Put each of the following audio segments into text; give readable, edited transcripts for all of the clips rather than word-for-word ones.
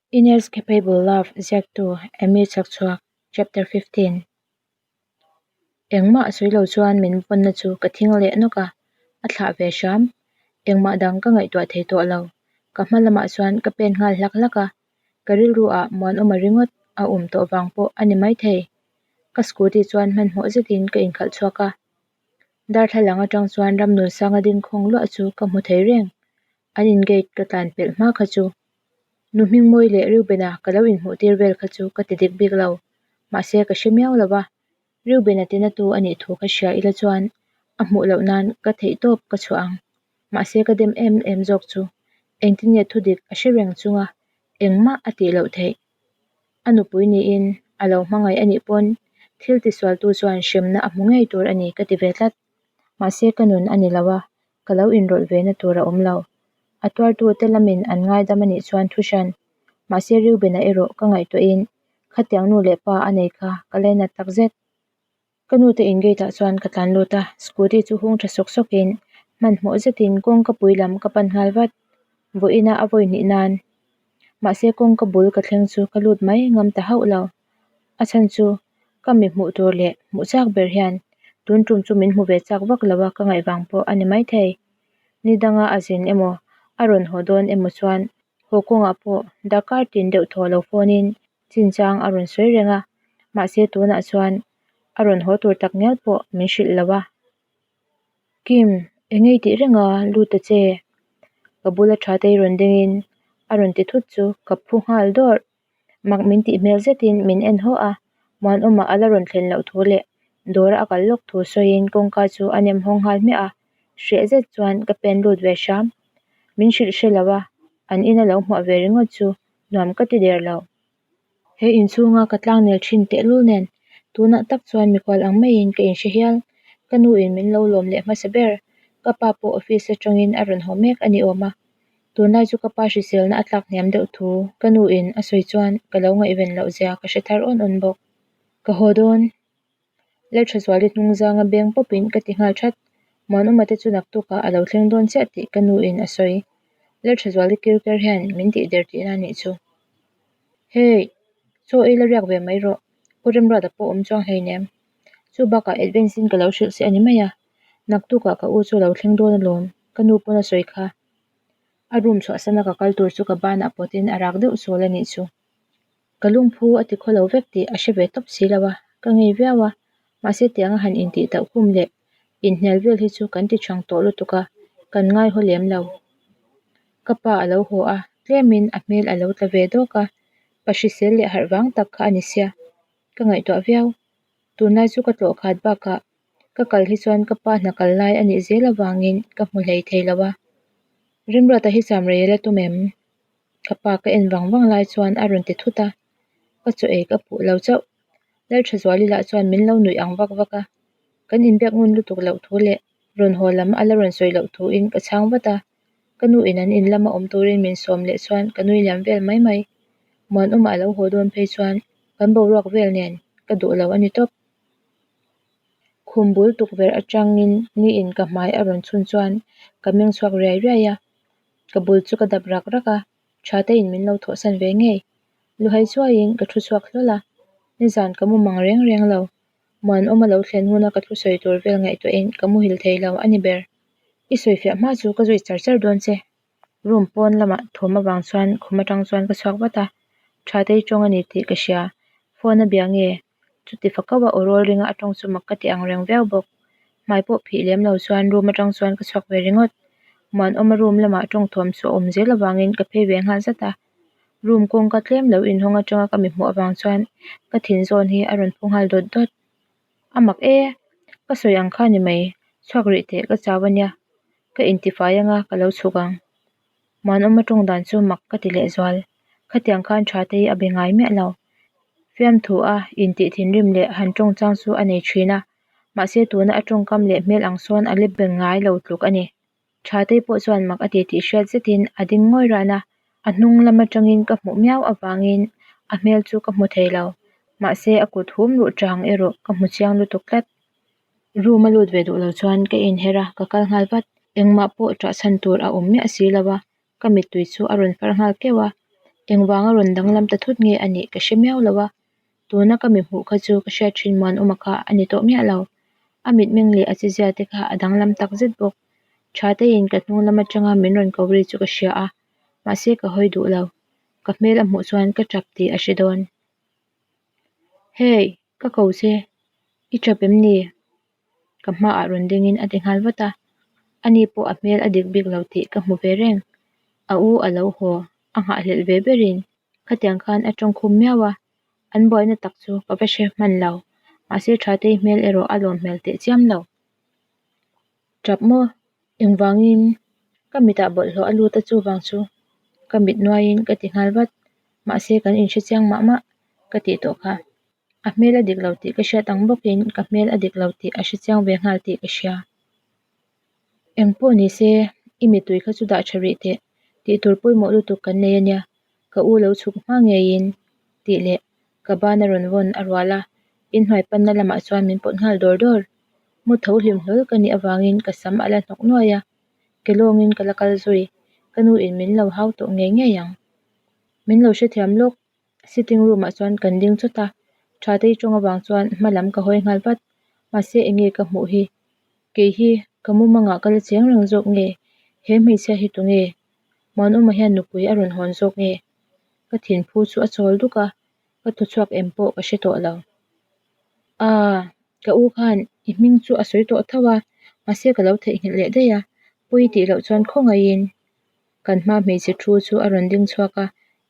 Inescapable Love ziaktu Amy Chhakchhuak Chapter 15 Engmah sawi lo chuan min vawnna chu ka thing leh nawk a, a thlah ve hram. Engmah dang ka ngaihtuah thei tawh lo. Ka hma lamah chuan ka pen nghal hlak hlak a, ka rilru ah Muanawma ringawt a awm tawh vang pawh a ni maithei. Ka scooty chuan hmanhmawh zetin ka inkhalh chhuak a. Darthlalang atang chuan Ramnunsanga ding khawng luah chu ka hmu thei reng. An in gate ka tlan pelh hma kha chu Nu Hmingmawi leh Reuben-a ka lo inhmuh tir vel kha chu ka ti dik bik lo. Mahse ka hre miau lo va, Reuben-a tina tu a nih thu ka hria ila chuan a hmuh loh nan ka theih tawp ka chhuah ang. Mahse ka dem em em zawk chu engtin nge thudik a hre reng chunga engmah a tih loh theih. A nupui niin a lo hmangaih a nih pawn thil tisualtu chuan hremna a hmu ngei tur a ni ka ti ve tlat. Mahse ka nun a ni lo a, ka lo inrawlh ve na tur a awm lo. A tuartu te lamin an ngaidam a nih chuan thu hran. Mahse Reuben-a erawh ka ngaihtuahin khatiang nu leh pa a nei kha ka lainat tak zet. Ka nu te in gate ah chuan ka tlan lut a, scooty chu hung tha sawk sawkin hmanhmawh zetin kawngka pui lam ka pan nghal vat. Vawiina a vawi hnih nan. Mahse kawngka bul ka thleng chu ka lut mai ngam ta hauh lo. A chhan chu ka mi hmuh tur leh hmuh chak ber hian tun tum chu min hmu ve chak vak lo a ka ngaih vang pawh a ni maithei. Ni danga a zin emaw a rawn haw dawn emaw chuan haw kawngah pawh darkar tin deuh thaw lo phone in chinchang a rawn sawi reng a, mahse tunah chuan a rawn haw tur tak ngial pawh min hrilh lo a. Kim, eng ei tih reng a, lut ta che. Ka bula tha te hi rawn dingin a rawn ti thut chu ka phu nghal dawrh. Mak min tih hmel zetin min en haw a, Muanawma a la rawn thlen loh thu leh dawra a kal lawk thu sawiin kawngka chu a nem hawng nghal hmiah a, hreh zet chuan ka pen lut ve hram. Min hrilh hre lo a, an ina lo hmuah ve ringawt chu nuam ka ti der lo. He inchhunga ka tlangnel thin tehlul nen tunah tak chuan mikhual ang maiin ka inhre hial. Ka nuin min lo lawm leh hmasa ber. Ka pa pawh office atangin a rawn haw mek a ni awm a. Tunlai chu ka pa hriselna a tlak hniam deuh thu ka nuin a sawi chuan ka lo ngaihven loh zia ka hre thar awn awn bawk. Ka haw dawn. Lalthazuali hnung zanga beng pawpin ka ti nghal that. Muanawma te chu naktukah a lo thleng dawn chiah tih ka nuin a sawi. Lalthazuali kir ker hian min tih der tihna a nih chu. Hey! Chaw ei la riak ve mai rawh. U Remruata pawh awm chuang hleinem. Chu bakah advance in ka lo hrilh che a ni mai a. Naktukah ka u chu a lo thleng dawn alawm ka nu pawn a sawi kha. A room chhuahsana ka kal tur chu ka banah pawtin a rak deuh chawl a nih chu. Ka lungphu a ti khaw lo vek tih a hre ve tawp si lo a, ka ngei viau a, mahse tianga han intih tauh khum leh inhnial vel hi chu kan ti chhang tawh lutuk a, kan ngai haw lem lo. Ka pa a lo haw a, tlemin a hmel a lo tla ve dawk a, pa hrisel leh harh vang tak kha a ni sia, ka ngaihtuah viau. Tunlai chu ka tlawh khat bakah Ka kal hi chuan ka pa hna kal lai a nih zel avangin ka hmu hlei thei lo a. Rimruata hi chamrei a la tum em? Ka pa ka en vang vang lai chuan a rawn ti thut a, ka chaw ei ka puh lo chauh. Lalthazuali lah chuan min lo nuih ang vak vak a, kan inbiak ngun lutuk loh thu leh rawn haw lam a la rawn sawi loh thuin ka chhang vat a, ka nu in an in lama awm turin min sawm leh chuan ka nui liam vel mai mai. Muanawma a lo haw dawn phei chuan kan boruak vel nen ka duh lo a ni tawp. Khum bul tukverh atangin ni in ka hmai a rawn chhun chuan ka meng chhuak riai riai a, ka bul chu ka dap rak rak a, tha te in min lo thawhsan ve ngei. Luhai chuaiin ka thu chhuak hlawl a, nizan ka mu mang reng reng lo. Muanawma lo thlen huna ka thusawi tur vel ngaihtuahin ka muhil thei lo a ni ber. I sawifiah hma chu ka zui char char dawn che. Room pawn lamah thawm avang chuan khum atang chuan ka chhuak vat a, tha te hi tawng a ni tih ka hria, phone a bia nge? Chuti fa kauh a aw rawl ringa a tawng chu mak ka ti ang reng viau bawk. Hmai pawh phih lem lo chuan room atang chuan ka chhuak ve ringawt. Muanawma room lamah tawng thawm chu a awm zel avangin ka phei ve nghal zat a. Room kawngka tlem lo inhawng atanga ka mi hmuh avang chuan ka thin zawn hi a rawn phu nghal dawt dawt. A mak e! Ka sawi ang kha ni mai, chhuak rih teh ka chau a nia. Ka intifai anga ka lo chhuk ang. Muanawma tawng dan chu mak ka ti lehzual. Khatiang khan tha te hi a be ngai miah lo. Fiamthu a intih thinrim leh han tawng chang chu a nei thin a, mahse tuna a tawngkam leh hmel ang sawn a la be ngai lo tluk a ni. Tha te pawh chuan mak a ti tih hriat zetin a ding ngawi ran a, a hnung lam atangin ka hmuh miau avangin a hmel chu ka hmu thei lo. Mahse a kut hum ruh chang erawh ka hmu chiang lutuk tlat. Room a lut ve duh lo chuan ka inher a, ka kal nghal vat. Engmah pawh ṭah chhan tur a awm miah si lo a, ka mittui chu a rawn far nghal keuh a. Engvanga rawn danglam ta thut nge a nih ka hre miau lo a, tuna ka mi hmuh kha chu ka hriat thin Muanawma kha a ni tawh miah lo. A mitmeng leh a chezia te kha a danglam tak zet bawk. Thateiin ka hnung lam atanga min rawn ko ri chu ka hria a, mahse ka hawi duh lo. Ka hmel a hmuh chuan ka tap tih a hre dawn. Hey! Ka ko che, i tap em ni? Ka hmaah rawn dingin a ti nghal vat a, ani pawh a hmel a dik bik lo tih ka hmu ve reng. A u a lo haw, a nghahhlelh ve berin khatiang khan a tawngkhum miau a, an buaina tak chu ka va hre hman lo, mahse Thatei hmel erawh a lawm hmel teh chiam lo. Tap maw? Engvangin? Ka mitah bawlhhlawh a lut a chuvang chu ka mit nuaiin ka ti nghal vat, mahse kan inhre chiang mah mah ka tih tawh kha. A hmel a dik lo tih ka hriat ang bawkin ka hmel a dik lo tih a hre chiang ve nghal tih ka hria. Eng pawh ni se, i mittui kha chu dah tha rih teh, tih tur pawimawh lutuk kan nei a nia, ka u lo chhuk hma ngeiin tih leh ka ban a rawn vawn a rual a, inhnuai panna lamah chuan min pawt nghal dawr dawr. Mu tho hlim hlawl ka nih avangin ka sam a la hnawk nuai a, ke lawngin ka la kal zui, ka nu in min lo hau tawh ngei ngei ang. Min lo hrethiam lawk, sitting room ah chuan kan ding chawt a, Thatei tawng avang chuan hma lam ka hawi nghal vat, mahse enge ka hmuh hi? Kei hi ka mumangah ka la cheng reng zawk nge? He hmeichhia hi tunge? Muanawma hian nupui a rawn hawn zawk nge? Ka thinphu chu a chawl duk a, ka thaw chhuak em pawh ka hre tawh lo. Aaa, ka u khan i hming chu a sawi tawh tho a, mahse ka lo theihnghilh leh daih a, pawi tih loh chuan khawngaihin kan hma hmeichhe thu chu a rawn ding chhuak a,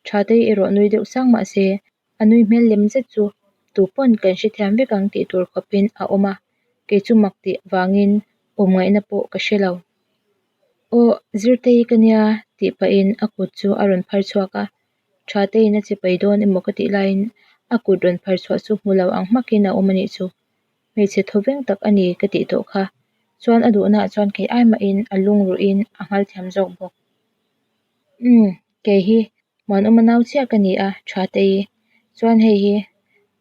Thatei erawh nui deuh sang mah se a nui hmel lem zet chu tu pawn kan hrethiam vek ang tih tur khawpin a awm a, kei chu mak tih vangin awm ngaihna pawh ka hre lo. Aw, Zirtei ka nia tih pahin a kut chu a rawn phar chhuak a, Thateiin a che pai dawn emaw ka tih laiin a kut rawn phar chhuah chu hmu lo ang hmakin a awm a nih chu. Hmeichhe thawveng tak a ni ka tih tawh kha chuan a duhnaah chuan kei ai mahin a lungruhin a nghal thiam zawk bawk. Umm, kei hi Muanawma nau chiah ka ni a, Thatei. Chuan hei hi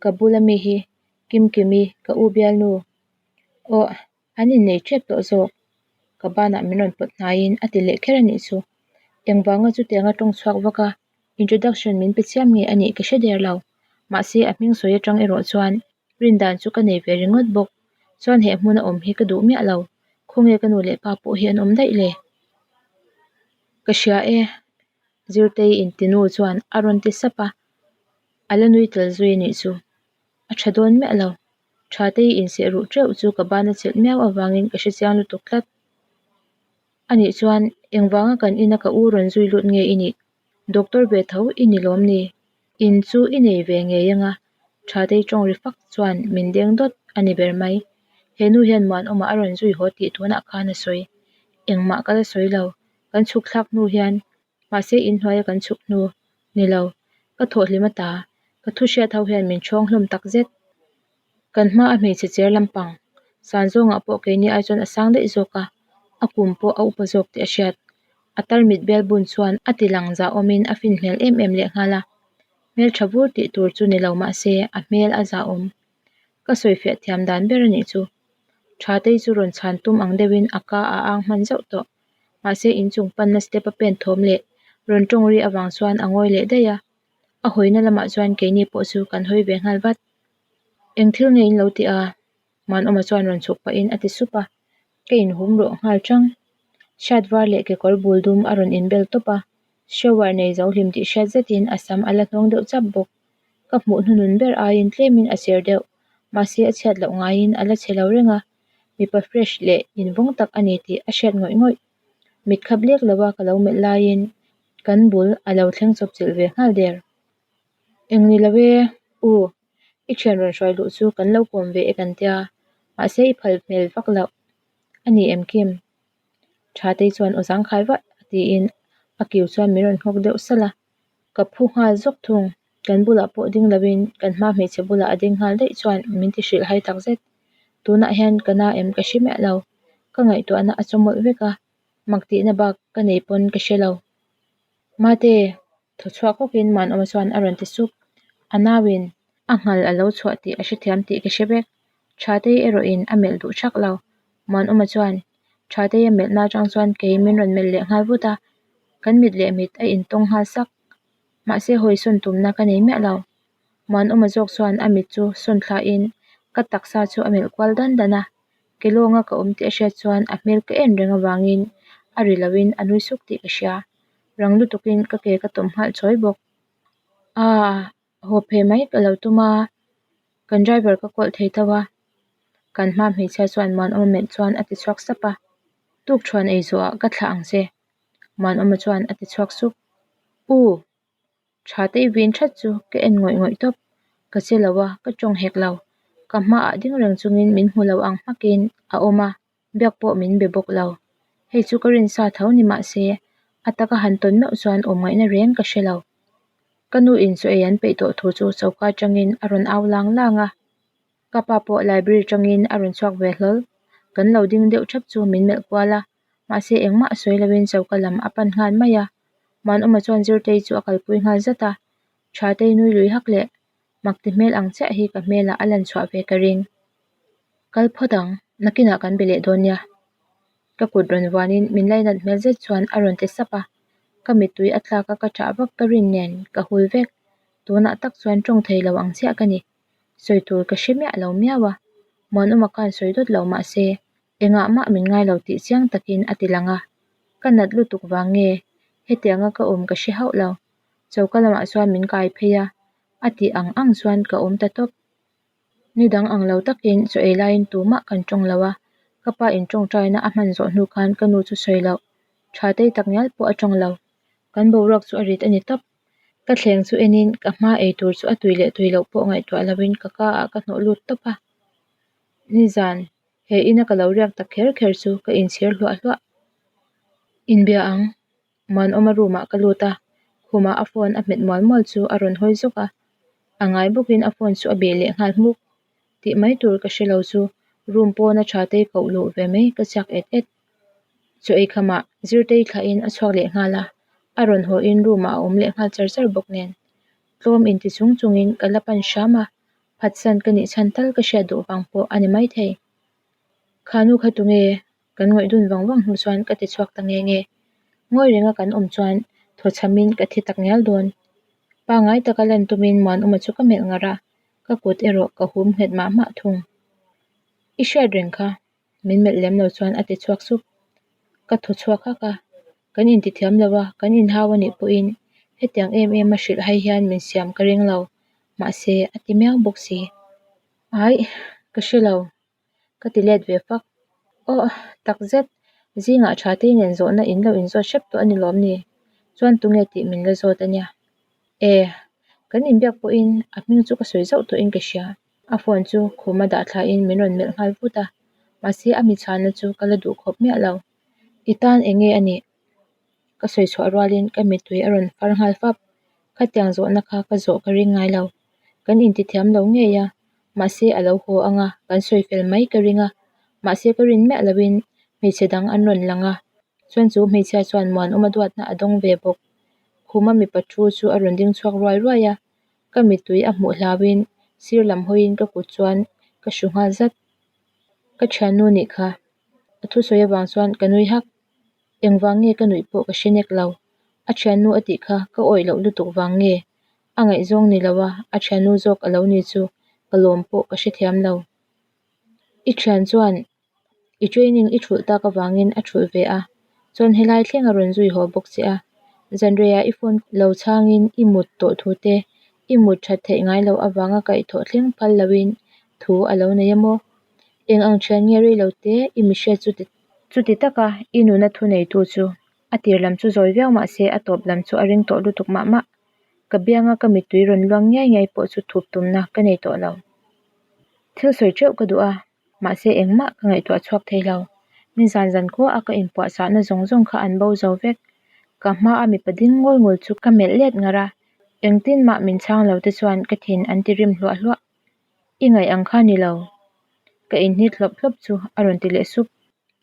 ka bula mi hi Kimkimi ka u bialnu. Aw, an innei tep tawh zawk. Ka banah min rawn pawt hnaiin a ti leh kher a nih chu. Engvanga chutianga tawng chhuak vak a introduction min pe chiam nge a nih ka hre der lo. Mahse a hming sawi atang erawh chuan rin dan chu ka nei ve ringawt bawk. Chuan he hmuna awm hi ka duh miah lo. Khawnge ka nu leh pa pawh hi an awm daih le? Ka hria e, Zirtei intinu chuan a rawn ti sap a, a la nui tel zui a nih chu. A tha dawn miah lo. Thatei inseh ruh teuh chu ka ban a chelh miau avangin ka hre chiang lutuk tlat. A nih chuan engvanga kan ina ka u rawn zui lut nge i nih? Doctor ve tho i ni lawm ni? In chu i nei ve ngei anga Thatei tawng ri fak chuan min deng dawt a ni ber mai. He nu hian Muanawma a rawn zui haw tih tunah khan a sawi. Engmah ka la sawi lo. Kan chhuk thlak hnu hian mahse inhnuaia kan chhuk hnu ni lo. Ka thawhhlim ata ka thu hriat ho hian min ṭhawng hlawm tak zet. Kan hma a hmeichhe cher lampang san zawngah pawh keini ai chuan a sang daih zawk a, a kum pawh a upa zawk tih a hriat. A tarmit bel bun chuan a ti lang zahawmin a fin hmel em em leh nghal a, hmeltha vur tih tur chu ni lo mahse a hmel a zahawm. Ka sawifiah thiam dan ber a nih chu. Thatei chu rawn chhan tum ang deuhin a ka a ang hman zauh tawh. Mahse inchung panna step a pen thawm leh rawn tawng ri avang chuan a ngawi leh daih a. A hawina lamah chuan keini pawh chu kan hawi ve nghal vat. Eng thil nge in lo ti a? Muanawma chuan rawn chhuk pahin a ti sup a, ka inhum rawh nghal chang. Shirt var leh kekawr bul dum a rawn inbel tawp a, shower nei zo hlim tih hriat zetin a sam a la hnawng deuh chap bawk. Ka hmuh hnunun ber aiin tlemin a cher deuh, mahse a chhiat loh ngaiin a la chhe lo reng a, mipa fresh leh invawng tak a ni tih a hriat ngawih ngawih. Mit khap lek lo a ka lo melh laiin kan bul a lo thleng chawp chilh ve nghal der. Eng ni lo e, u, i thian rawn hruai luh chu kan lo kawm ve e kan tia, mahse i phal hmel vak loh a ni em Kim? Thatei chuan aw zangkhai vah tiin a kiu chuan min rawn nghawk deuh salh a, ka phu nghal zawk thung. Kan bulah pawh ding lovin kan hma hmeichhe bulah a ding nghal daih chuan min ti hrilh hai tak zet. Tunah hian ka na em ka hre miah lo, ka ngaihtuahna a chawmawlh vek a, mak tihna bak ka nei pawn ka hre lo. Mate! Thaw chhuak hawkin Muanawma chuan a rawn ti sup. A nauin a nghal a lo chhuah tih a hrethiam tih ka hre vek. Thatei erawhin a melh duh thak lo. Muanawma chuan Thatei a melhna atang chuan kei min rawn melh leh nghal vut a, kan mit leh mit a intawng nghal sak. Mahse hawisawn tumna ka nei miah lo. Muanawma zawk chuan a mit chu sawn thlain ka taksa chu a melh kual dan dan a. Ke lawnga ka awm tih a hriat chuan a hmel ka en reng avangin a ri loin a nui suk tih ka hria. Rang lutukin ka ke ka tawm nghal chawi bawk. Aaa haw phei mai ka lo tum a, kan driver ka kawlh thei tho a. Kan hma hmeichhia chuan Muanawma melh chuan a ti chhuak sap a. Tukṭhuan ei zawhah ka thlah ang che Muanawma chuan a ti chhuak sup. U! Tha te i vin that chu ka en ngawih ngawih tawp. Ka che lo a, ka tawng hek lo. Ka hmaah ding reng chungin min hmu lo ang hmakin a awm a, biak pawh min be bawk lo. Hei chu ka rinsa tho ni mah se, a taka han tawn meuh chuan awm ngaihna reng ka hre lo. Ka nu in chaw ei an peih tawh thu chu choka atangin a rawn au lang lang a. Ka pa pawh library atangin a rawn chhuak ve hlawl. Kan lo ding deuh thap chu min melh kual a, mahse engmah sawi loin choka lam a pan nghal mai a. Muanawma chuan Zirtei chu a kalpui nghal zat a, Thatei nui lui hak leh makti hmel ang chiah hi ka hmelah a lan chhuah ve ka ring. Kal phawt ang, nakinah kan be leh dawn nia. Ka kut rawn vuanin min lainat hmel zet chuan a rawn ti sap a, ka mittui a tlak a ka ṭah vak ka rin nen ka hul vek, tunah tak chuan ṭawng thei lo ang chiah ka ni. Sawi tur ka hre miah lo miau a, Muanawma khan sawi dawt lo mah se Engah mah min ngai lo tih chiang takin a ti lang a, ka nat lutuk vang nge hetianga ka awm ka hre hauh lo. Choka lamah chuan min kai phei a, a tih ang ang chuan ka awm ta tawp. Ni dang ang lo takin chaw ei laiin tumah kan tawng lo a, ka pa in tawngtaina a hman zawh hnu khan ka nu chu sawi loh, tha tei tak ngial pawh a tawng lo. Kan boruak chu a rit a ni tawp. Ka thleng chu enin ka hma ei tur chu a tui leh tui loh pawh ngaihtuah loin ka ka ah ka hnawh lut tawp a. Nizan He ina ka lo riak tak kher kher chu ka inchhir hluah hluah. Inbia ang, Muanawma room ah ka lut a, khumah a phone a hmet mual mual chu a rawn hawi zawk a, a ngai bawkin a phone chu a bih leh nghal hmuk. Tih mai tur ka hre lo chu room pawna tha tei koh luh ve mai ka chak et et. Chaw ei khamah Zirtei thlahin a chhuak leh nghal a, a rawn haw in room ah a awm leh nghal char char bawk nen. Tlawm inti chung chungin ka la pan hram a, Phatsan ka nih chhan tal ka hriat duh vang pawh a ni maithei. Kha nu kha tunge? Kan ngawih dun vang vang hnu chuan ka ti chhuak ta nge nge. Ngawi renga kan awm chuan thaw chhamin ka thi tak ngial dawn. Pangngai taka lan tumin Muanawma chu ka melh ngar a, ka kut erawh ka hum nghet mah mah thung. I hriat reng kha. Min melh lem lo chuan a ti chhuak sup. Ka thaw chhuak hak a, kan intithiam lo a, kan inhau a nih pawhin hetiang em em a hrilh hai hian min siam ka ring lo, mahse a ti miau bawk si. Aih, ka hre lo, ka ti let ve fak. Aw, tak zet, zingah tha te nen zawhna in lo inzawt hrep tawh a ni lawm ni? Chuan tunge tih min la zawt a nia. E, kan inbiak pawhin a hming chu ka sawi zauh tawhin ka hria. A phone chu khuma dah thlain min rawn melh nghal vut a, mahse a mi chhanna chu ka la duh khawp miah lo. I tan eng nge a nih? Ka sawi chhuah rualin ka mittui a rawn far nghal fap. Khatiang zawhna kha ka zawh ka ring ngai lo. Kan intithiam lo ngei a, mahse a lo haw ang a, kan sawi fel mai ka ring a. Mahse ka rin miah loin hmeichhe dang an rawn lang a, chuan chu hmeichhia chuan Muanawma duatna a dawng ve bawk. Khuma mipa thu chu a rawn ding chhuak ruai ruai a, Ka mittui a hmuh hlauin sir lam hawiin ka kut chuan ka hru nghal zat. Ka thiannu nih kha. A thusawi avang chuan ka nui hak. Engvang nge ka nuih pawh ka hre nek lo. A thiannu a tih kha ka awih loh lutuk vang nge? A ngaihzawng ni lo a, a thiannu zawk a lo ni chu ka lawm pawh ka hrethiam lo. I thian chuan I training i thulh tak avangin a thulh ve a, chuan helai thleng a rawn zui haw bawk che a. Zanreiah i phone lo chhangin i mut tawh thu te, i mut that theih ngai loh avanga kaihthawh thleng phal loin thu a lo nei a maw? Eng ang thian nge rei lo te i mihriat chu chuti taka i nuna thu neitu chu a tir lam chu zawi viau mah se a tawp lam chu a ring tawh lutuk mah mah. Ka bianga ka mittui rawn luang ngiai ngiai pawh chu thup tumna ka nei tawh lo. Thil sawi teuh ka duh a. Mahse engmah ka ngaihtuah chhuak thei lo. Nizan zan khua a ka inpuahchahna zawng zawng kha an bo zo vek. Ka hma a mipa ding ngawi ngul chu ka melh let ngar a, engtin mah min chhang lo te chuan ka thin an ti rim hluah hluah. I ngaih ang kha ni lo. Ka inhnit hlawp hlawp chu a rawn ti leh sup.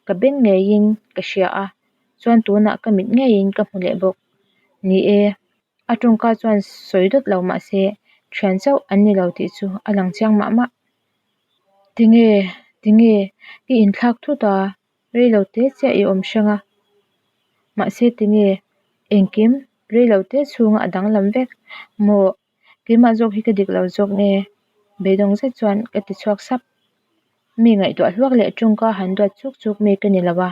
Ka beng ngeiin ka hria a, chuan tunah ka mit ngeiin ka hmu leh bawk. Ni e, a tawngka chuan sawi dawt lo mahse thian chauh an ni lo tih chu a lang chiang mah mah. Tinge, tinge, i inthlak thut a, rei lo te chiah i awm hrang a. Mahse tinge, engkim Reilote chhunga a danglam vek maw? Keimah zawk hi ka dik lo zawk nge? Beidawng zet chuan ka ti chhuak sap. Mi ngaihtuah hluak leh tawngka han duat chuk chuk mi ka ni lo a,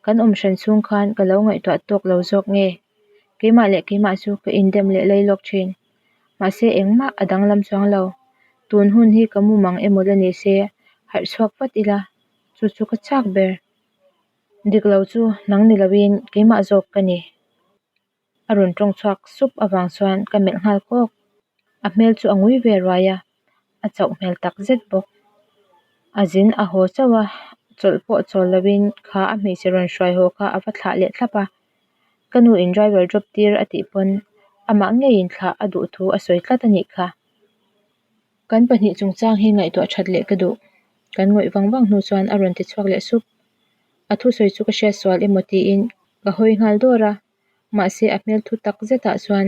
kan awm hran chhung khan ka lo ngaihtuah tawk lo zawk nge? Keimah leh keimah chu ka indem leh lailawk thin. Mahse engmah a danglam chuang lo. Tun hun hi ka mumang emaw la ni se, harh chhuak vat ila, chu chu ka chak ber. Dik lo chu nang ni loin keimah zawk ka ni. A rawn tawng chhuak sup avang chuan ka melh nghal kawk. A hmel chu a ngui ve ruai a, a chauh hmel tak zet bawk. A zin a haw chauh a, chawlh pawh chawl loin kha a hmeichhe rawn hruai haw kha a va thlah leh thlap a. Ka nu in driver drop tir a tih pawn amah ngeiin thlah a duh thu a sawi tlat a nih kha. Kan pahnih chungchang hi ngaihtuah that leh ka duh. Kan ngawih vang vang hnu chuan a rawn ti chhuak leh sup. A thusawi chu ka hriat sual emaw tiin ka hawi nghal dawr a, mahse a hmel thu tak zetah chuan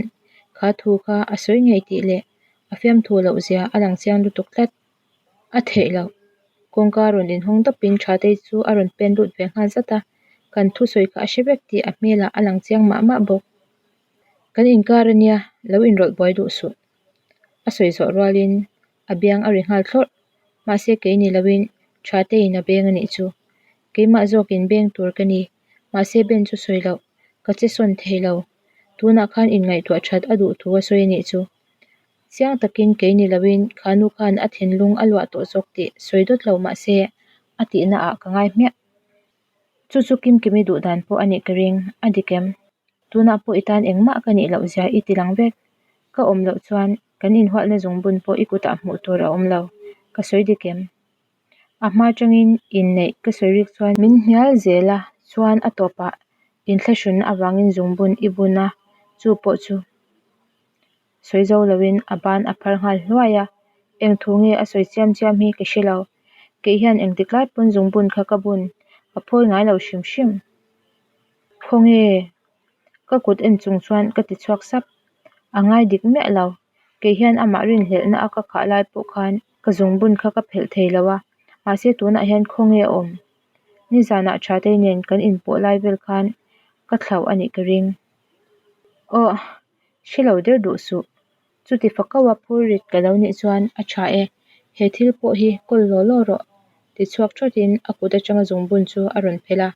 kha thu kha a sawi ngei tih leh a fiamthu loh zia a lang chiang lutuk tlat. A theih loh. Kawngka rawn inhawng dawpin Thatei chu a rawn pen lut ve nghal zat a, kan thusawi kha a hre vek tih a hmelah a lang chiang mah mah bawk. Kan inkar ania, lo inrawlh buai duh suh. A sawi zawh rualin a biang a ri nghal thlawrh. Mahse kei ni loin Thateiin a beng a nih chu. Keimah zawkin beng tur ka ni. Mahse Ben chu sawi loh, ka che sawn thei lo. Tunah khan inngaihtuah that a duh thu a sawi a nih chu. Chiang takin kei ni loin kha nu khan a thinlung a luah tawh zawk tih sawi dawt lo mahse a tihna ah ka ngai hmiah. Chu chu Kimkimi duh dan pawh a nih ka ring, a dik em? Tunah pawh i tan engmah ka nih loh zia i ti lang vek. Ka awm loh chuan kan inhualna zungbun pawh i kutah hmuh tur a awm lo, ka sawi dik em? A hma atangin inneih ka sawi rik chuan min hnial zel a, chuan a tawpah inthlahrunna avangin zungbun i bun a, chu pawh chu sawi zo loin a ban a phar nghal hluai a, eng thu nge a sawi chiam chiam hi ka hre lo. Kei hian engtik lai pawn zungbun kha ka bun, ka phawi ngai lo hrim hrim. Khawnge? Ka kut en chung chuan ka ti chhuak sap. A ngai dik miah lo. Kei hian amah rinhlelhna a ka khah lai pawh khan ka zungbun kha ka phelh thei lo a, mahse tunah hian khawnge a awm? Nizanah Thatei nen kan inpawh lai vel khan ka thlauh a nih ka ring. Aw, hre lo der duh suh. Chuti fakaua phur rit ka lo nih chuan a tha e, he thil pawh hi kawl law law rawh ti chhuak thawtin a kut atanga zungbun chu a rawn phelh a,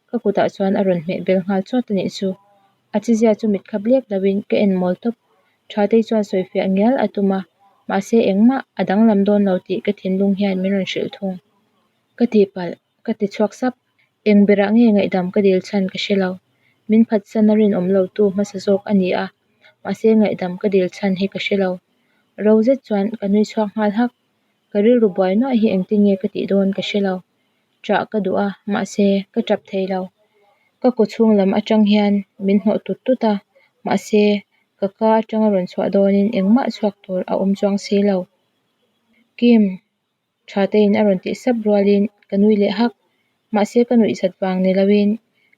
ka kutah chuan a rawn hmeh bel nghal chawt a nih chu. A chizia chu mit khap lek loin ka en mawl tawp. Thatei chuan sawifiah ngial a tum a, mahse engmah a danglam dawn lo tih ka thinlung hian min rawn hrilh thung. Ka tihpalh, ka ti chhuak sap. Eng berah nge ngaihdam ka dil chhan ka hre lo. Min phatsan a rinawm lo tu hmasa zawk a ni a, mahse ngaihdam ka dil chhan hi ka hre lo. Ro zet chuan ka nui chhuak nghal hak. Ka rilru buai nuaih hi engtin nge ka tih dawn ka hre lo. Ṭah ka duh a, mahse ka ṭap thei lo. Ka kaw chhung lam aṭang hian min hnawh tut tut a, mahse ka ka aṭanga rawn chhuah dawnin engmah chhuak tur a awm chuang si lo. Kim! Thateiin a rawn tih sap rualin ka nui leh hak. Mahse ka nuih zat vang ni loin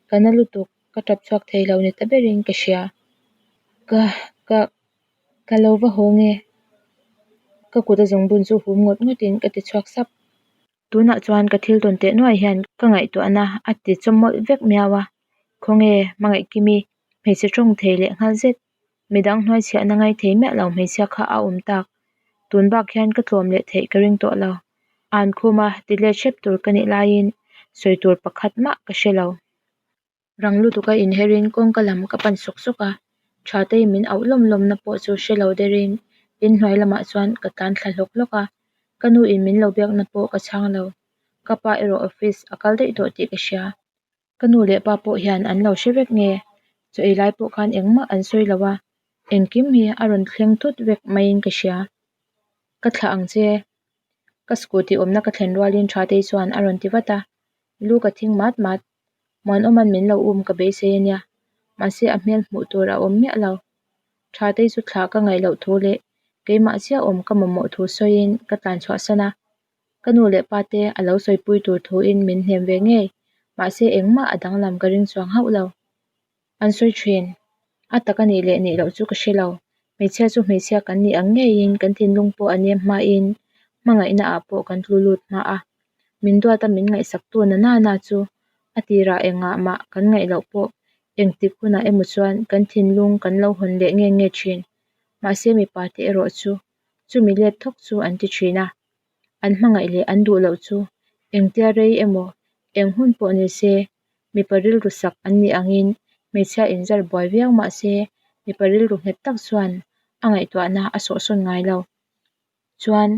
ka na lutuk ka tap chhuak thei lo ni ta berin ka hria. Ka ka ka lo va haw nge? Ka kut a zungbun chu hum ngawt ngawtin ka ti chhuak sap. Tunah chuan ka thil tawn teh nuai hian ka ngaihtuahna a ti chawmawlh vek miau a. Khawnge Hmangaihkimi hmeichhe tawng thei leh nghal zet. Midang hnuaichhiahna ngai thei miah lo hmeichhia kha a awm tak. Tun bak hian ka tlawm leh theih ka ring tawh lo. An khuma ti let hrep tur ka nih laiin sawi tur pakhat mah ka hre lo. Rang lutuka inherin kawngka lam ka pan sawk sawk a, Thatei min auh lawm lawmna pawh chu hre lo derin inhnuai lamah chuan ka tlan thla hlawk hlawk a, ka nu in min lo biakna pawh ka chhang lo. Ka pa erawh office a kal daih tawh tih ka hria. Ka nu leh pa pawh hian an lo hre vek nge? Chaw ei lai pawh khan engmah an sawi lo a, engkim hi a rawn thleng thut vek maiin ka hria. Ka thlah ang che. Ka scooty awmna ka thlen rualin Thatei chuan a rawn ti vat a, lu ka thing mat mat. Muanawma'n min lo um ka beisei a nia, mahse a hmel hmuh tur a awm miah lo. Thatei chu thlah ka ngaih loh thu leh keimah chiah awm ka mamawh thu sawiin ka tlan chhuahsan a. Ka nu leh pa te a lo sawipui tur thuin min hnem ve ngei, mahse engmah a danglam ka ring chuang hauh lo. An sawi thin. A tak a nih leh nih loh chu ka hre lo. Hmeichhia chu hmeichhia kan nih ang ngeiin kan thinlung pawh a nem hmain hmangaihna ah pawh kan tlu lut hma a. Min duata min ngaihsaktu na na na chu a tirah engah mah kan ngaih loh pawh Engtik hunah emaw chuan kan thinlung kan lo hawn leh nge nge thin. Mahse mipa te erawh chu chumi let thawk chu an ti thin a. An hmangaih leh an duh loh chu engtia rei emaw eng hun pawh ni se mipa rilru sak an nih angin hmeichhia inzar buai viau mah se mipa rilru nghet tak chuan a ngaihtuahna a sawhsawn ngai lo. Chuan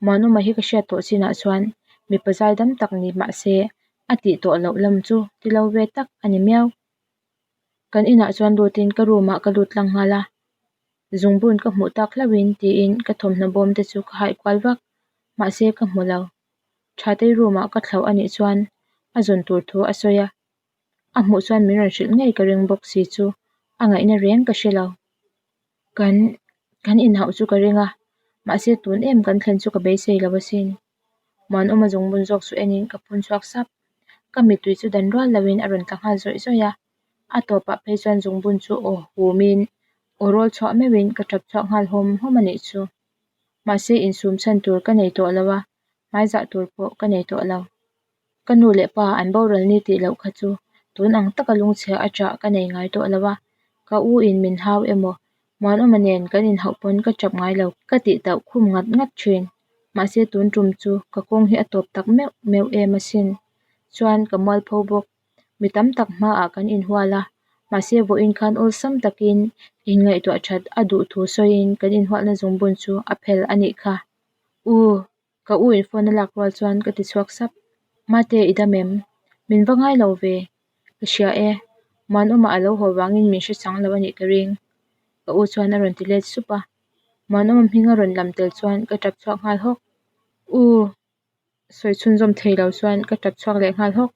Muanawma hi ka hriat tawh chinah chuan mipa zaidam tak ni mah se a tih tawh loh lam chu ti lo ve tak a ni miau. Kan inah chuan lutin ka room ah ka lut tlang nghal a, zungbun ka hmuh tak hlauhin tiin ka thawmhnaw bawm te chu ka haih kual vak mahse ka hmu lo. Thatei room ah ka thlauh a nih chuan a zawn tur thu a sawi a, a hmuh chuan min rawn hrilh ngei ka ring bawk si chu a ngaihna reng ka hre lo. Kan kan inhauh chu ka ring a, mahse tun em kan thlen chu ka beisei lo asin. Muanawma zungbun zawk chu enin ka phun chhuak sap. Ka mittui chu dan rual loin a rawn tla nghal zawih zawih a, a tawpah phei chuan zungbun chu aw humin aw rawl chhuah meuhin ka tap chhuak nghal hawm hawm a nih chu. Mahse insum chhan tur ka nei tawh lo a, hmaizah tur pawh ka nei tawh lo. Ka nu leh pa an boral ni tih loh kha chu tun ang taka lungchhia a chah ka nei ngai tawh lo a, ka u in min hau emaw Muanawma nen kan inhauh pawn ka chap ngai lo ka tih tauh khum ngat ngat thin. Mahse tun tum chu ka kawng hi a tawp tak meuh meuh em asin. Chuan ka mualpho bawk. Mi tam tak hmaah kan inhual a, mahse vawiin khan awlsam takin inngaihtuah that a duh thu sawiin kan inhualna zungbun chu a phel a nih kha. U, ka u in phone a lak rual chuan ka ti chhuak sap. Mate, i dam em? Min va ngai lo ve. Ka hria e. Muanawma a lo haw vangin min hre chang lo a nih ka ring. Ka u chuan a rawn ti let sup a. Muanawma hming a rawn lam tel chuan ka tap chhuak nghal hawk. U. Sawi chhunzawm thei lo chuan ka tap chhuak leh nghal hawk.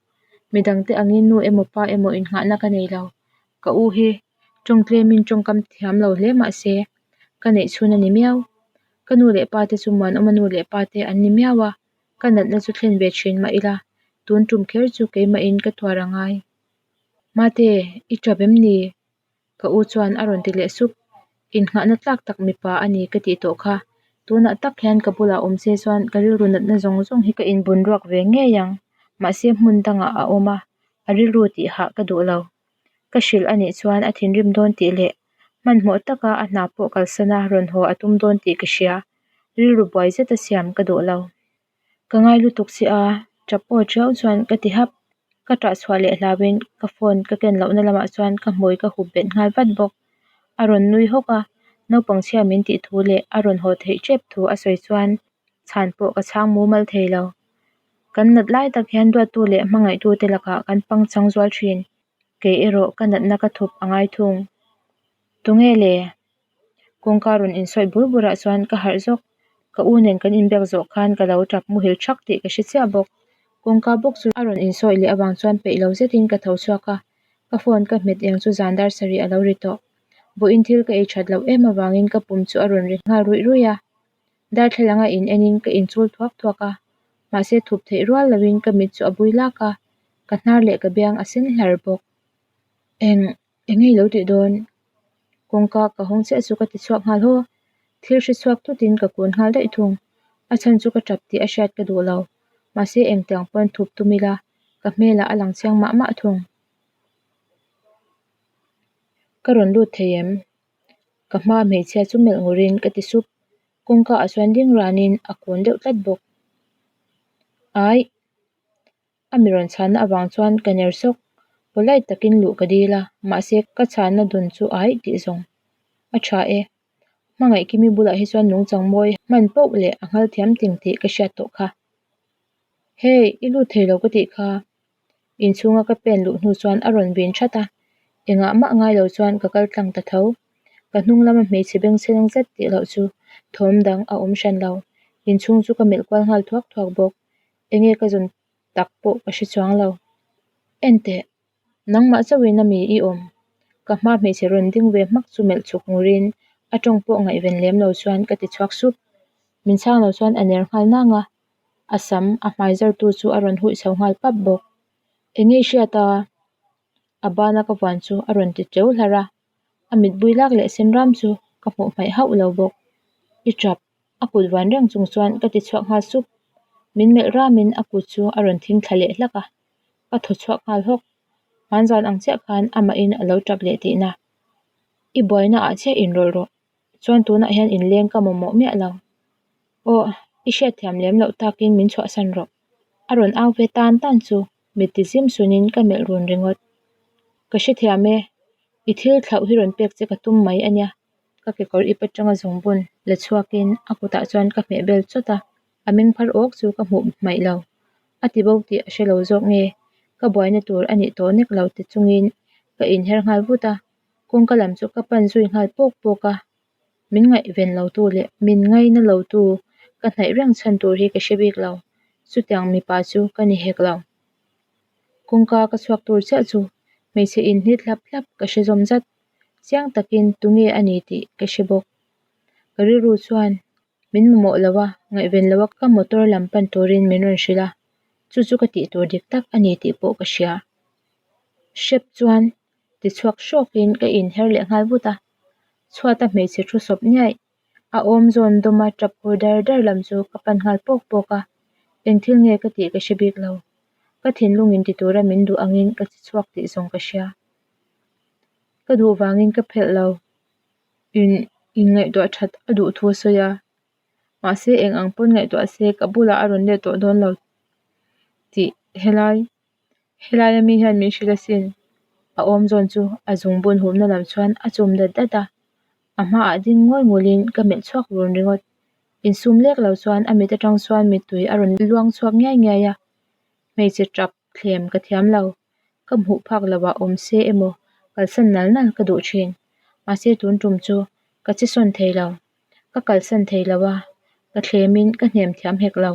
Midangte angin nu emaw pa emaw innghahna ka nei lo. Ka u hi tawng tlemin tawngkam thiam lo hle mah se ka neih chhun a ni miau. Ka nu leh pa te chu Muanawma nu leh pa te an ni miau a, ka natna chu thlen ve thin mah ila tun tum kher chu keimahin ka tuar a ngai. Mate, i tap em ni? Ka u chuan a rawn ti leh sup. Innghahna tlak tak mipa a ni ka tih tawh kha. Tunah tak hian ka bulah awm se chuan ka rilru natna zawng zawng hi ka inbun ruak ve ngei ang. Mahse hmun dangah a awm a, a rilru tih hah ka duh lo. Ka hrilh a nih chuan a thinrim dawn tih leh hmanhmawh taka a hna pawh kalsana rawn haw a tum dawn tih ka hria. Rilru buai zeta siam ka duh lo. Ka ngai lutuk che a, tap aw tiau chuan ka ti hap. Ka tah chhuah leh hlauhin ka phone ka ken lohna lamah chuan ka hmui ka hup bet nghal vat bawk. A rawn nui hawk a, naupang chhia min tih thu leh a rawn haw theih tep thu a sawi chuan chhan pawh ka chhang mumal thei lo. Kan nat lai tak hian duattu leh hmangaihtu te lakah kan pangchang zual thin. Kei erawh ka natna ka thup a ngai thung. Tunge le? Kawngka rawn insawi bur burah chuan ka harh zawk. Ka u nen kan inbiak zawh khan ka lo tap muhil thak tih ka hre chiah bawk. Kawngka bawk chu a rawn insawi leh avang chuan peih lo zetin ka tho chhuak a, ka phone ka hmet eng chu zan dar sarih a lo ri tawh. Vawiin thil ka ei that loh em avangin ka pum chu a rawn ri nghal ruih ruih a. Darthlalang a in enin ka inchul thuak thuak a, mahse thup theih rual loin ka mit chu a bui lak a, ka hnar leh ka biang a sen hlar bawk. Eng. Eng nge i lo tih dawn? Kawngka ka hawng chiah chu ka ti chhuak nghal haw. Thil hre chhuak tutin ka kun nghal daih thung. A chhan chu ka tap tih a hriat ka duh lo. Mahse engtiang pawn thup tum ila ka hmelah a lang chiang mah mah thung. Ka rawn lut thei em? Ka hma hmeichhia chu melh ngurin ka ti sup. Kawngka ah chuan ding ranin a kun deuh tlat bawk. Aih. A mi rawn chhanna avang chuan ka ner sawk. Polite takin luh ka dil a, mahse ka chhanna dun chu aih tih zawng. A tha e. Hmangaihkimi bulah hi chuan nungchang mawi hman poh leh a nghal thiam ting tih ka hriat tawh kha. Hey, i lut thei lo ka tih kha. Inchhunga ka pen luh hnu chuan a rawn bin that a, engah mah ngai lo chuan ka kal tlang ta tho. Ka hnung lama hmeichhe bengchheng zet tih loh chu thawm dang a awm hran lo. Inchhung chu ka melh kual nghal thuak thuak bawk. Enge ka zawn tak pawh ka hre chuang lo. Enteh, nangmah chauhin a mi i awm? Ka hma hmeichhe rawn ding ve hmak chu melh chhuk ngurin a tawng pawh ngaihven lem lo chuan ka ti chhuak sup. Min chhang lo chuan a ner nghal nang a, a sam a hmai zartu chu a rawn huih chho nghal pap bawk. Enge i hriat a? A bana ka vuan chu a rawn ti teu hlar a, a mitbui lak leh sen ram chu ka hmuh hmaih hauh lo bawk. I tap. A kut van reng chung chuan ka ti chhuak nghal sup. Min melh ramin a kut chu a rawn thing thla leh hlak a, ka thaw chhuak nghal hawk. Hmanzan ang chiah khan amahin a lo tap leh tihna. I buaina ah chiah inrawlh rawh. Chuan tunah hian inleng ka mamawh miah lo. Aw, i hriatthiam lem loh takin min chhuahsan rawh. A rawn au ve tan tan chu mit ti zim sunin ka melh run ringawt. Ka hrethiam e, i thil thlauh hi rawn pek che ka tum mai a nia. Ka kekawr ip atanga zungbun la chhuakin a kutah chuan ka hmeh bel chawt a, a meng phar awk chu ka hmuh hmaih lo. A ti bo tih a hre lo zawk nge, ka buaina tur a nih tawh nek lo ti chungin ka inher nghal vut a, kawngka lam chu ka pan zui nghal pawk pawk a. Min ngaihven lo tu leh min ngaina lo tu ka hnaih reng chhan tur hi ka hre bik lo, chutiang mipa chu ka ni hek lo. Kawngka ka chhuak tur chiah chu hmeichhe inhnit hlap hlap ka hre zawm zat. Chiang takin tunge a ni tih ka hre bawk. Ka rilru chuan min mamawh lo a, ngaihven lo a ka motor lam pan turin min rawn hrilh a, chu chu ka tih tur dik tak a ni tih pawh ka hria. Hrep chuan ti chhuak hrawkin ka inher leh nghal vut a, chhuata hmeichhe thu sawp niaih a awm zawn dawma tap hur dar dar lam chu ka pan nghal pawk pawk a, eng thil nge ka tih ka hre bik lo. Ka thinlungin ti tura min duh angin ka che chhuak tih zawng ka hria. Ka duh vangin ka phelh lo. In inngaihtuah that a duh thu a sawi a, mahse eng ang pawn ngaihtuah se ka bulah a rawn let tawh dawn lo tih helai helaia mi hian min hrilh asin. A awm zawn chu a zungbun humna lam chuan a chum dat dat a, a hmaah ding ngawi ngulin ka melh chhuak run ringawt. Insum lek lo chuan a mit atang chuan mittui a rawn luang chhuak ngiai ngiai a, hmeichhe tap thlem ka thiam lo. Ka hmuh phak lo ah awm se emaw kalsan nal nal ka duh thin. Mahse tun tum chu ka che sawn thei lo. Ka kalsan thei lo a, ka thlemin ka hnem thiam hek lo.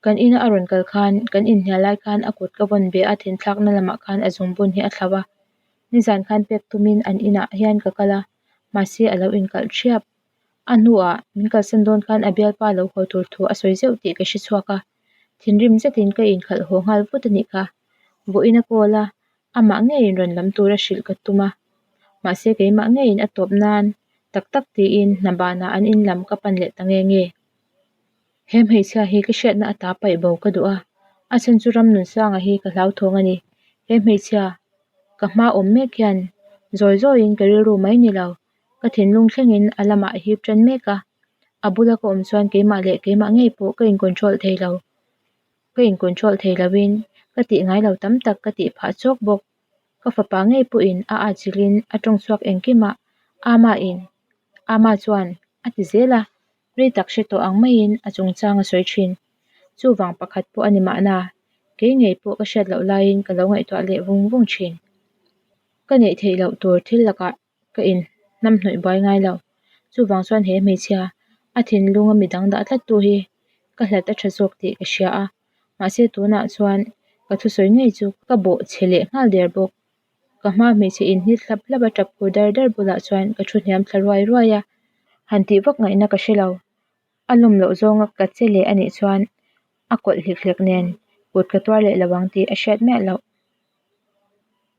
Kan ina a rawn kal khan kan inhnial lai khan a kut ka vawn ve a thinthlakna lamah khan a zungbun hi a thlauh a. Nizan khan pek tumin an inah hian ka kal a, mahse a lo inkalh thiap. A hnuah min kalsan dawn khan a bialpa lo haw tur thu a sawi zeuh tih ka hre chhuak a, thinrim zetin ka inkhalh haw nghal vut a nih kha. Vawiin a call a, amah ngeiin rawn lam tura hrilh ka tum a, mahse keimah ngeiin a tawp nan tak tak tiin hna banah an in lam ka pan leh ta nge nge. He hmeichhia hi ka hriatna ata paih bo ka duh a, a chhan chu Ramnunsanga hi ka hlauthawng a ni. He hmeichhia ka hma awm mek hian zawi zawiin ka rilru mai ni lo, ka thinlung thlengin a lamah a hip tan mek a, a bula ka awm chuan keimah leh keimah ngei pawh ka in control thei lo, ka in control thei loin ka tih ngai lo tam tak ka tih phah chawk bawk. Ka fapa ngei pawhin a atchilhin a tawng chhuak engkimah Ama in Ama chuan a ti zel a, rei tak hre tawh ang maiin a chungchang a sawi thin. Chuvang pakhat pawh a ni mahna, kei ngei pawh ka hriat loh laiin ka lo ngaihtuah leh vung vung thin. Ka neih theih loh tur thil lakah ka in hnam hnawih buai ngai lo. Chuvang chuan he hmeichhia a thinlunga midang dah tlat tu hi ka hlat a tha zawk tih ka hria a, mahse tunah chuan ka thusawi ngei chu ka bawh chhe leh nghal der bawk. Ka hma hmeichhe inhnit hlap hlap a tap khur dar dar bulah chuan ka thu hniam thla ruai ruai a, han tih vak ngaihna ka hre lo. A lawm loh zawnga ka che leh a nih chuan a kawlh hlik hlek nen kut ka tuar leh lo ang tih a hriat miah loh.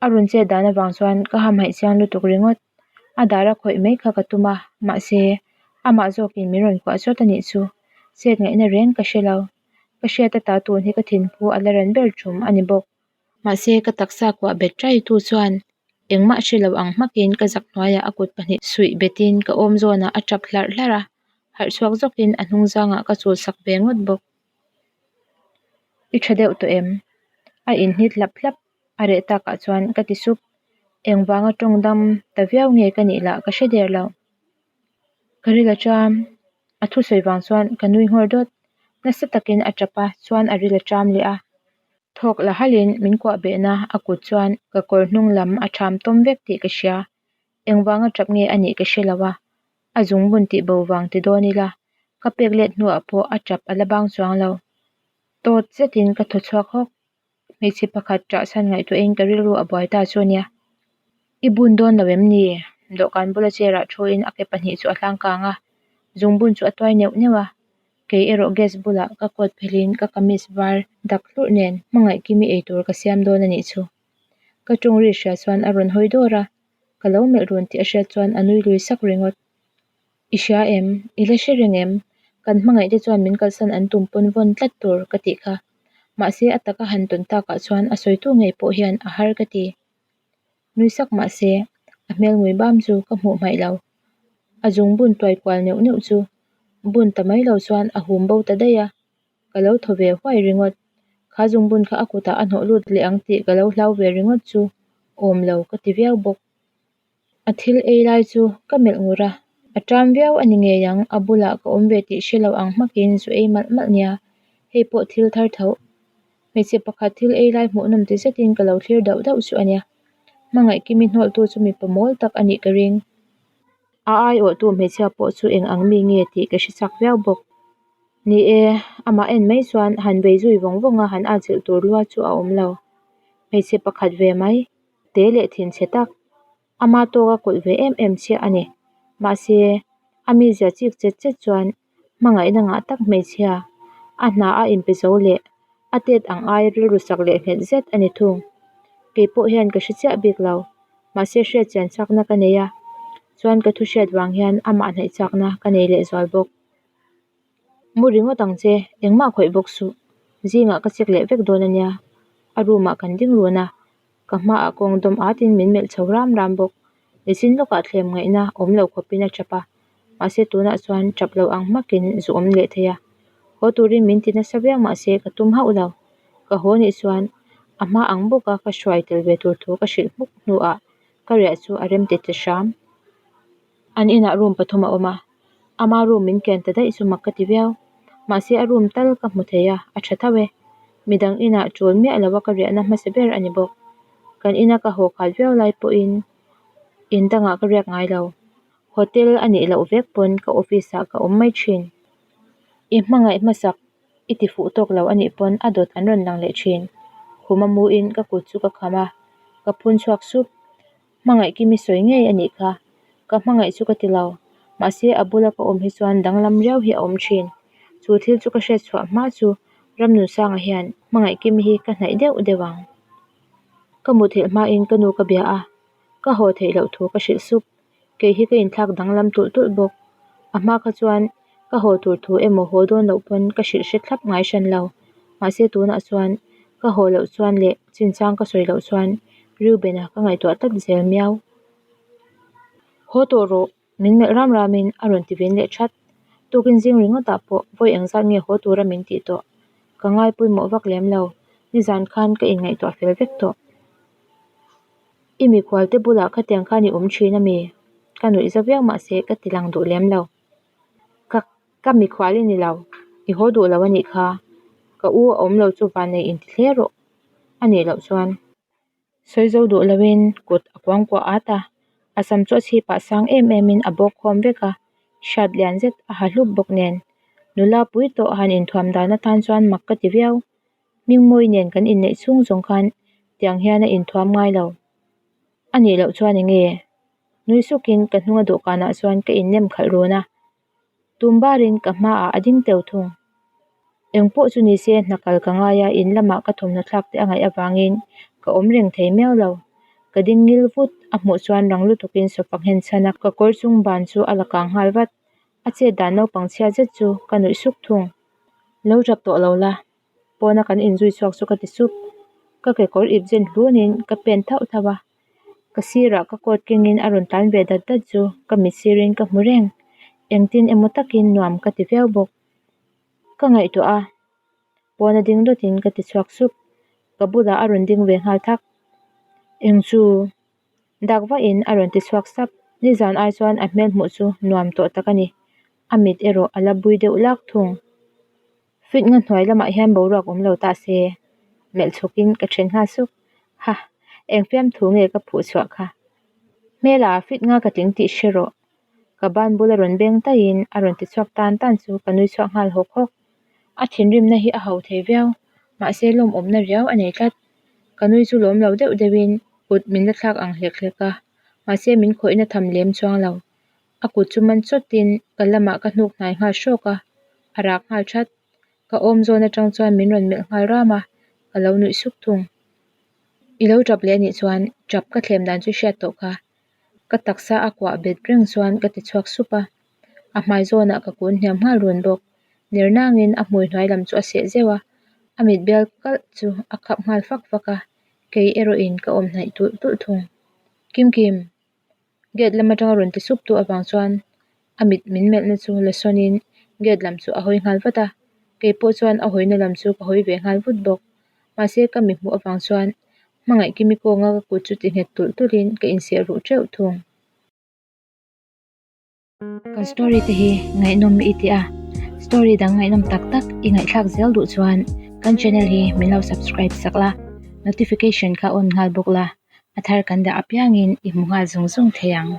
A rawn chet dan avang chuan ka hamhaih chiang lutuk ringawt. A dar a khawih mai kha ka tum a, mahse amah zawkin min rawn kuah chawt a nih chu. Chet ngaihna reng ka hre lo. Ka hriat ata tun hi ka thinphu a la ran ber tum a ni bawk. Mahse ka taksa kuah bet ṭai tu chuan engmah hre lo ang hmakin ka zak hnuaiah a kut pahnih suih betin ka awm zawnah a tap hlarh hlarh a, harh chhuak zawkin a hnung zangah ka chul sak ve ngawt bawk. I tha deuh tawh em? A inhnit hlap hlap a reh takah chuan ka ti sup. Engvanga tawng dam ta viau nge ka nih lah ka hre der lo. Ka ril a ṭam. A thusawi vang chuan ka nui nghawr dawt. Nasa takin a ṭap a, chuan a ril a ṭam leh a. Thawk la halhin min kuah behna a kut chuan ka kawr hnung lam a ṭham tawm vek tih ka hria. Engvanga ṭap nge a nih ka hre lo a, a zungbun tih bo vang ti dawn ila, ka pek let hnuah pawh a ṭap a la bang chuang lo. Tawt zetin ka thaw chhuak hawk. Hmeichhe pakhat ṭah chhan ngaihtuahin ka rilru a buai ta chu ania. I bun dawn lo em ni? Dawhkan bula chair ah thuin a ke pahnih chu a hlang kang a, zungbun chu a tuai neuh neuh a. Kei erawh gas bulah ka coat phelhin ka kamis var dak hlurh nen hmangaihkimi eitur ka siam dawn a nih chu. Ka tawng ri hria chuan a rawn hawi dawr a, ka lo melh run tih a hriat chuan a nui lui sak ringawt. I hria em? I la hre reng em? Kan hmangaih te chuan min kalsan an tum pawn vawn tlat tur ka tih kha. Mahse a taka han tawn takah chuan a sawitu ngei pawh hian a har ka ti. Nui sak mahse a hmel ngui bam chu ka hmuh hmaih lo. A zungbun tuai kual neuh neuh chu bun ta mai lo chuan a hum bo ta daih a, ka lo thaw ve huai ringawt. Kha zungbun kha a kutah a hnawh lut leh ang tih ka lo hlau ve ringawt chu awm lo ka ti viau bawk. A thil ei lai chu ka melh ngur a, a ṭam viau a ni ngei ang, a bulah ka awm ve tih hre lo ang hmakin zu ei malh malh nia, hei pawh thil thar tho. Hmeichhe pakhat thil ei lai hmuhnawm ti zetin ka lo thlir dauh dauh chu a nia. Hmangaih Kimi hnawlhtu chu mipa mawl tak a nih ka ring. A aiawhtu hmeichhia pawh chu eng ang mi nge tih ka hre chak viau bawk. Ni e, amah en mai chuan han bei zui vawng vawng a han atchilh tur lua chu a awm lo. Hmeichhe pakhat ve mai, te leh thinchhe tak, ama tawka kulh ve em em chiah a ni. Mahse, a mizia chik chet chet chuan hmangaihna ngah tak hmeichhia, a hna a inpe zo leh a tet ang aia rilru sak leh nghet zet a ni thung. Kei pawh hian ka hre chiah bik lo, mahse hriat chian chakna ka nei a, chuan ka thu hriat vang hian amah hnaih chakna ka nei lehzual bawk. Mu ringawt ang che, engmah khawih bawk suh. Zingah ka check leh vek dawn a nia. A room ah kan ding run a, ka hmaah kawng dawm at in min melh chho ram ram bawk. Nichin lawkah thlem ngaihna awm lo khawpin a tap a, mahse tunah chuan tap lo ang hmakin zu awm leh thei a. Haw turin min ti nasa viau mahse ka tum hauh lo. Ka haw nih chuan a hma ang bawka ka hruai tel ve tur thu ka hrilh hmuk hnuah ka riah chu a rem ti ta hram. An inah room pathum a awm a, ama room min ken ta daih chu mak ka ti viau. Mahse a room tal ka hmu thei a, a tha tho e. Midang inah tul miah lo a ka riahna hmasa ber a ni bawk. Kan ina ka haw khat viau lai pawhin in dangah ka riak ngai lo. Hotel a nih loh vek pawn ka office ah ka awm mai thin. I hmangaih hmasak i ti fuh tawk lo a nih pawn a dawt an rawn lang leh thin. Khuma muin ka kut chu ka kham a, ka phun chhuak sup. Hmangaih Kimi sawi ngei a nih kha. Ka hmangaih chu ka ti lo. Mahse a bula ka awm hi chuan danglam riau hi a awm thin. Chu thil chu ka hriat chhuah hma chu Ramnunsanga hian Hmangaih Kimi hi ka hnaih deuh deuh ang. Ka muthilh hmain ka nu ka bia a, ka haw theih loh thu ka hrilh sup. Kei hi ka inthlak danglam tulh tulh bawk. A hma kha chuan ka haw tur thu emaw haw dawn loh pawn ka hrilh hre thlap ngai hran lo. Mahse tunah chuan ka haw loh chuan leh chinchang ka sawi loh chuan Reuben-a ka ngaihtuah tlat zel miau. Haw tawh rawh, min melh ram ramin a rawn ti vin leh that. Tukin zing ringawtah pawh vawi engzat nge haw tura min tih tawh. Ka ngai pawimawh vak lem lo, nizan khan ka inngaihtuah fel vek tawh. I mikhual te bulah khatiang khan i awm thin a mi? Ka nuih za viau mahse ka ti lang duh lem lo. Ka ka mikhual i ni lo, i haw duh lo a nih kha. Ka u a awm lo chu vannei inti hle rawh a nih loh chuan. Sawi zo duh loin kut a kuangkuah at a, a sam chu a chhipah sang em emin a bawk khawm vek a, hriat lian zet a ha hlup bawk nen. Nula pui tawh han inthuam dan atan chuan mak ka ti viau. Hmingmawi nen kan inneih chhung zawng khan tiang hian a inthuam ngai lo. A nih loh chuan eng nge? Nui sukin ka hnunga dawhkanah chuan ka innem khalh run a, tum barin ka hmaah a ding teu thung. Eng pawh chu ni se hna kal ka ngai a, in lamah ka thawmhnaw thlak te a ngaih avangin ka awm reng thei miau lo. Ka ding ngil vut a hmuh chuan rang lutukin sofa nghen chhan a, ka kawr chung ban chu a la kang nghal vat. A chet dan naupang chhia zet chu ka nuih suk thung. Lo tap tawh lo la, pawna kan inzui chhuak chu ka ti sup. Ka kekawr ip zen hlunin ka pen thauh thauh a, ka sirah ka coat kengin a rawn tlan ve dat dat chu ka mit sirin ka hmu reng. Engtin emaw takin nuam ka ti viau bawk. Ka ngaihtuah a, pawna ding dawtin ka ti chhuak sup. Ka bulah a rawn ding ve nghal thak. Eng chu? Dak vahin a rawn ti chhuak sap. Nizan ai chuan a hmel hmuh chu nuam tawh tak a ni. A mit erawh a la bui deuh lak thung. Fit nga hnuai lamah hian boruak awm lo ta se, melh chhawkin ka then nghal suk. Ha, eng fiamthu nge ka phuh chhuah kha? Hmela fit nga ka tling tih hre rawh. Ka ban bula rawn beng taihin a rawn ti chhuak tan tan chu ka nui chhuak nghal hawk hawk. A thinrimna hi a ho thei viau, mahse lawmawmna riau a nei tlat. Ka nui chu lawm lo deuh deuhin kut min la thlak ang hlek hlek a, mahse min khawihna tham lem chuang lo. A kut chu man chawtin ka lamah ka hnuk hnai nghal hrawk a, a rak nghal that. Ka awm zawn atang chuan min rawn melh nghal ram a, ka lo nuih suk thung. I lo tap leh anih chuan tap ka thlem dan chu hriat tawh kha. Ka taksa a kuah bet reng chuan ka ti chhuak sup a, a hmai zawnah ka kun hniam nghal run bawk. Ner nangin a hmui hnuai lam chu a seh zeuh a. A mit bial kalh chu a khap nghal fak fak a, kei erawh in ka awm hnaih tulh tulh thung. Kimkim! Gate lam atanga rawn ti sup tu avang chuan a mit min melhna chu la sawn in gate lam chu a hawi nghal vat a, kei pawh chuan a hawina lam chu ka hawi ve nghal vut bawk. Mahse ka mi hmuh avang chuan Hmangaihkimi kawnga ka kut chu ti nghet tulh tulh in ka inseh ruh teuh thung. Kan story te hi ngaihnawm i ti a, story dang ngaihnawm tak tak i ngaihthlak zel duh chuan kan channel hi min lo subscribe sak la, notification kha on nghal bawk la, a thar kan dah apiangin i hmu nghal zung zung thei ang.